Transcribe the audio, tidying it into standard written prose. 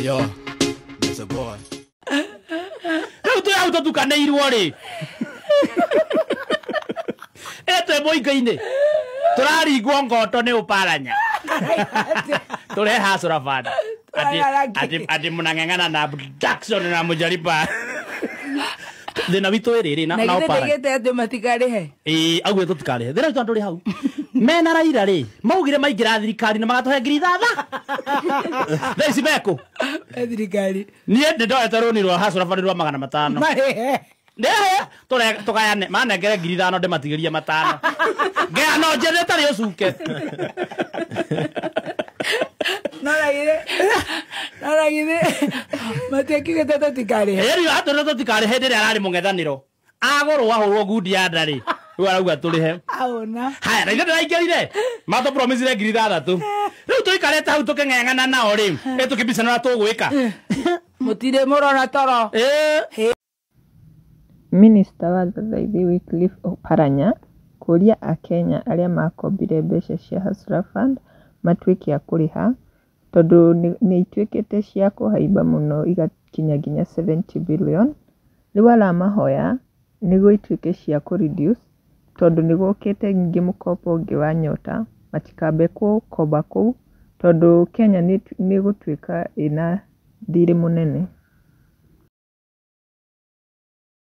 Yo, it's a boy. Rĩu twĩ hau tũtukanĩirwo rĩ, ĩ twĩ mũingĩ-inĩ tũraringwo ngoto nĩ ũparanya tũrehacũra banda ati Tũrarara. Ati mnang'ang'ana na abduction na mũjariba thĩna witũ ĩrĩrĩ Na na githĩ ũparanya. ndaigĩte atĩ matikarĩhe? Ĩĩ, augire tũtikarĩhe. Thĩna witũ andũ rĩ hau mena Raila rĩ, maugire maingĩra thirikari na magatũhe 6000. Thaa ici mekũ? E thirikari. Niĩ ndĩ ndoete rũni rwa hacũra bandi rwa 500. Marĩhe. Nĩhe tũgayane, manengere 5000, ndĩmatigĩrie 500, ngeyano njĩrĩ ĩtarĩ ũcuke. No na githĩ matiakiugĩte tũtikarĩhe? Ĩri atũrĩ tũtikarĩhe hĩndĩ ĩrĩa ararĩ mũng'ethanĩro, agũrwo ahũrwo ngundi ya nda rĩ, rĩu arauga tũrĩhe. Aona. Haya, na ithuĩ ndĩraingĩrire matũpromisire 6000. Rĩu tũikarĩte hau tũkĩng'eng'ana nao rĩ, ĩ tũkĩbicana ũrĩa tũgwĩka. Mũtirĩ mũrona toro. Ĩ. Minista wa Thathaithi Wycliffe Oparanya kũũria akenya arĩa makombire mbeca cia Hustler Fund matuĩke a kũrĩha tondũ nĩ ituĩkĩte cia kũhaimba mũno igakinya nginya 70 billion. Rĩu aramahoya nĩguo ituĩke cia kũ reduce tondũ nĩ gũkĩte ningĩ mũkombo ũngĩ wa Nyota, matikambe gũkomba kũu tondũ Kenya nĩ ĩgũtuĩka ĩna thirĩ mũnene.